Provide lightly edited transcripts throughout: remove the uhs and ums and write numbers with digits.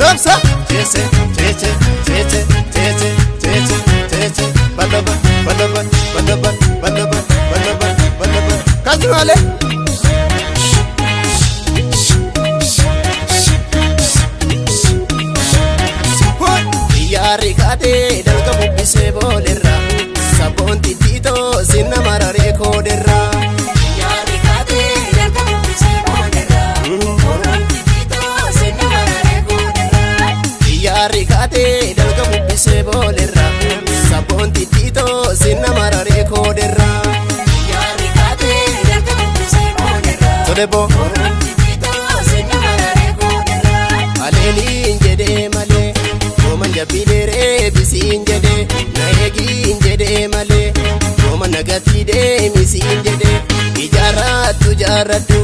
Sabsa jeese jeeche jeeche jeeche jeeche jeeche balaba balaba balaba balaba balaba balaba kasumale. Xiyyaarri kaatee dalga bubbisee boolerra saboon tittiitoo sinna mararee kooderra. Yaari kaatee dalga bubbisee boolerra. Oromoon titoo sinna mararee kooderra. Xiyyaarri kaatee dalga bubbisee boolerra saboon tittiitoo sinna mararee kooderra. Yaari kaatee dalga bubbisee boolerra. Tole boo. Oromoon titoo sinna mararee kooderra. Aleeliin jedhee malee gooman jabbiilee bisiin jedhee na eegiin jedhee malee gooma nagatii deemisiin jedhee ijaarrattu jaarradhu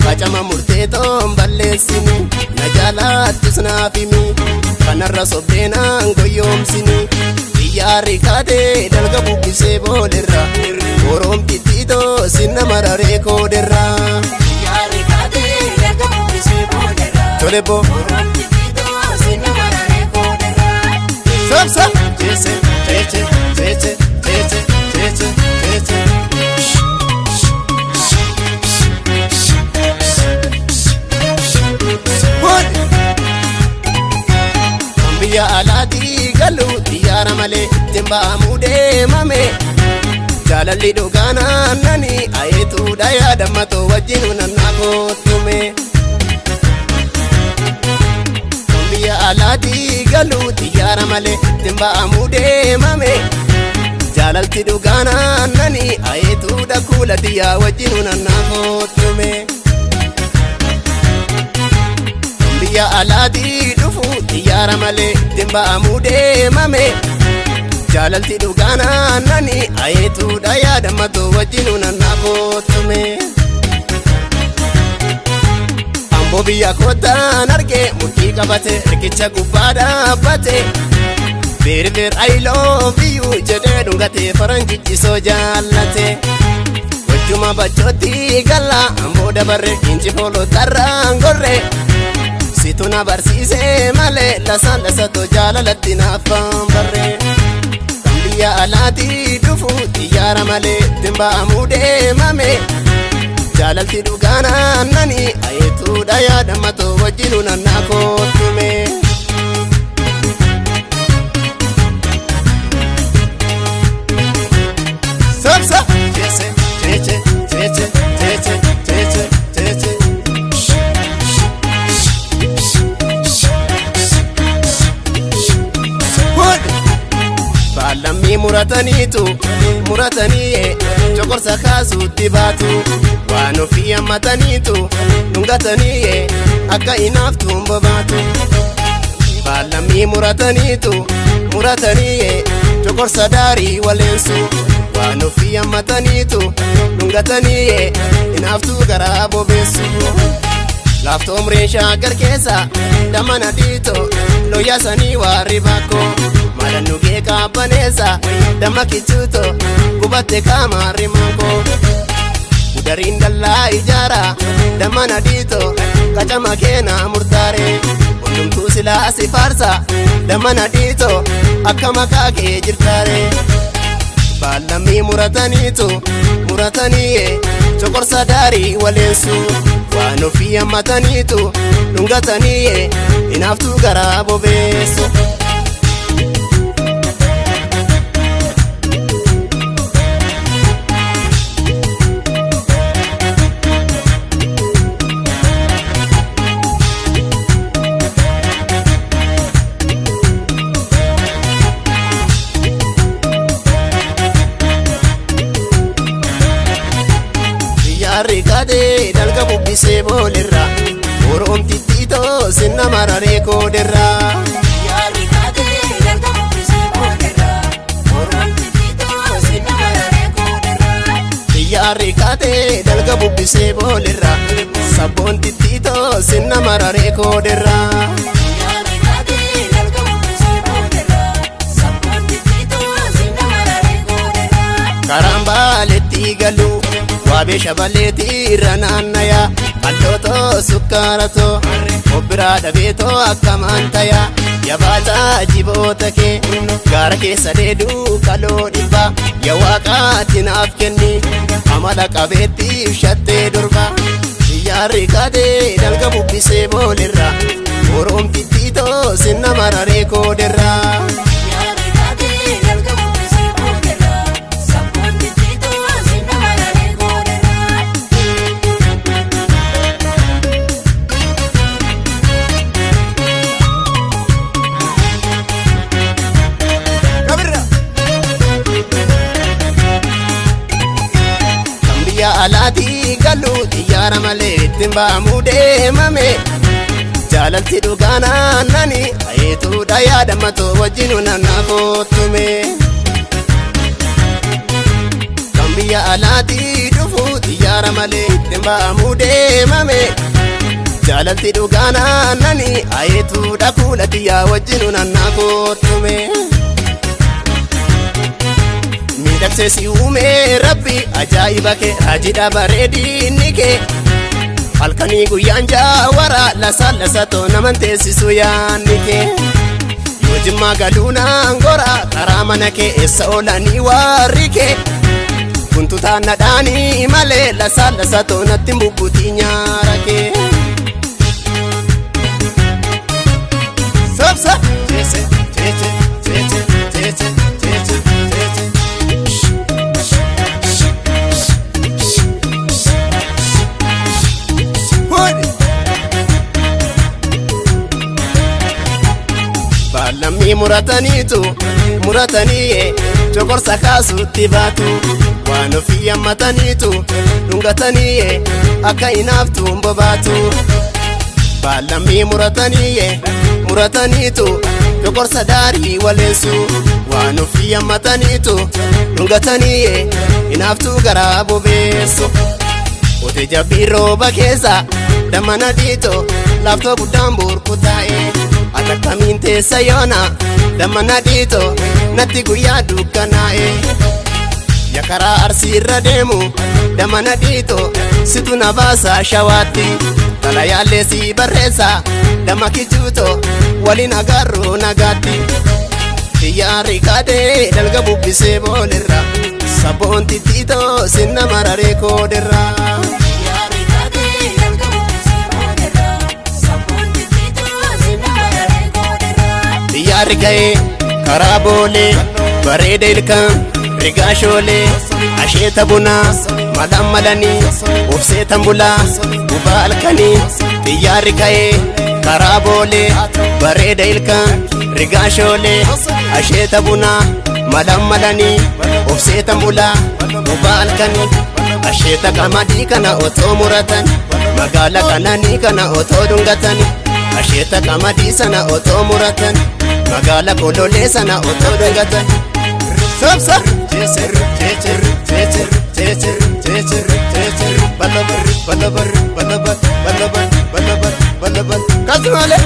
qacama murtee toon balleessini na jaalaattus naaf himi kanarra sobdeenaan goyyoomsini xiyyaarri kaatee dalga bubbisee boolerra oroomtittiitoo sinna mararee kooderra Yaari kaatee dalga bubbisee boolerra. tole boo. Oromoon titoo sinna mararee kooderra. Sabsa jeese jeeche jeeche jeeche jeeche jeeche. Kan biyya alaatii galu xiyyaara malee ittiin ba'amuu deemame. Jaalalli dhugaa naannani ayeetuudha yaadammatoo wajjin nannaa kootume. Kan biyya alaatii galu xiyyaara malee ittiin ba'amuu deemame. Jaalalti dhugaa naannani ayeetuudha kuula xiyyaa wajjin nannaa kootume. Kan biyya alaatii dhufu xiyyaara malee ittiin ba'amuu deemame. Jaalalti dhugaa naannani ayeetuudha yaadammatoo wajjin nannaa kootume. Amboo biyya kootaan arge murtii qabate riqicha gubbaa dhaabbate. Beer I love you jedhee dhungate faranjichi soo jaallate. Wajjuma bachootti galla amboo dabarre inji foolotarraan gorre. Situ na barsiise malee lasaan lasatoo jaalalatti naafaan barre. Kan biyya alaatii dhufu xiyyaara malee ittiin ba'amuu deemame. Jaalalti dhugaa naannani ayeetuudha yaadammatoo wajjin nannaa kootume. Sabsa jeese jeeche jeeche jeeche jeeche jeeche. Hudh! Baallammii murataniitu muratanii coqorsa kaasuutti baatu waan ofii hammataniitu dhungatanii akka inaaftuun bobaatu. Baallammii murataniitu muratanii coqorsa daarii waleensu waan ofii hammataniitu dhungatanii inaaftuu garaa bobeessu. Laaftoo umriin shaggar keessa damana dhiitoo looyaa sanii waarri bakkoo malannu gee kaabbaneessa damma kichuutoo gubatte kaamaarri mankoo. Gudariin dallaa ijaara damana dhiitoo qacama keenaa murtaare hundumtuu silaa si faarsa damana dhiitoo akka maqaa kee jirtaare. Baallammii murataniitu muratanii coqorsa daarii waleensu waan ofii hammataniitu dhungatanii inaaftuu garaa bobeessu. Xiyyaarri kaatee dalga bubbisee boolerra oroomtittiitoo sinna mararee kooderra. Yaari kaatee dalga bubbisee boolerra. Oromoon titoo sinna mararee kooderra. Xiyyaarri kaatee dalga bubbisee boolerra sabboon tittiitoo sinna mararee kooderra. Yaari kaatee dalga bubbisee boolerra. Sabboon titoo sinna mararee kooderra. Karaan baaletti galu. Waabee shabaleetii irra naannayaa qallootoo sukkaaratoo obbiraa dhabeetoo akkamaan tayaa yabaataa jiboota kee gaara keessa deeduu kaloo dhibbaa yaa waaqaati naaf kenni amala qabeettiif shattee durba xiyyaarri kaatee dalga bubbisee boolerra oroomtittiitoo sinna mararee kooderraa. Yaari kaatee dalga bubbisee boolerra sabboon tittiitoo sinna mararee gooderra. Kabirra. Kan biyya alaatii galu xiyyaara malee ittiin ba'amuu deemame. Jaalalti dhugaa naannani ayeetuudha yaadamatoo wajjin naannaa kootume. Kan biyya alaatii dhufu xiyyaara malee ittiin ba'amuu deemame. Jaalalti dhugaa naannani ayeetuudha kuula xiyyaa wajjin naannaa kootume. Miidhagsee si uume rabbi ajaa'iba kee raajidha bareedinni kee halkanii guyyaan jaawara lasa lasatoo naman teessisu yaanni kee yoo jimmaa galuu naan gora karaa mana kee eessa oolanii warri kee guntutaan nadhaanii malee lasa lasatoo natti bubbutii nyaara kee. Sabsa jeese jeese jeese jeese jeese jeese. Hodi. Baalammii murataniitu muratanii coqorsa kaasutti baatu waan ofii hammataniitu dhungatanii akka hinaaftuun bobaatu. Baalammii muratanii murataniitu coqorsa daarii waleensu waan ofii hammataniitu dhungatanii hinaaftuu garaa bobeessu. Ote jabbii rooba keessa damana dhiitoo laaftoo guddaan burkutaa'e atakkamiin teessa yoona damana dhiitoo natti guyyaa dukkanaa'e. Ya karaa arsii irra deemu damana dhiitoo situ na baasa shawaatti xalayaallee si barreessa dama kijuutoo waliin agarru nagaatti. Xiyyaarri kaatee dalga bubbisee boolerra sabboon tittiitoo sinna mararee kooderra. Yaari kaatee dalga bubbisee boolerra sabboon tittiitoo sinna mararee gooderra. Xiyyaarri ka'ee karaa boolee bareeda ilkaan rigaa shoolee asheeta bunaa malaan malanii obsee tambulaa gubaa halkanii xiyyaarri ka'ee karaa boolee bareeda ilkaan rigaa shoolee asheeta bunaa malaan malanii obsee tambulaa gubaa halkanii asheeta qamadii kana otoo muratan magaala kananii kana otoo dhungatan asheeta qamadii sana otoo muratan magaala kololee sana otoo dhungatan. Sabsa jeeser jeeser jeeser jeeser jeeser jeeser balabar balabar balabar balabar balabar balabar kasumale.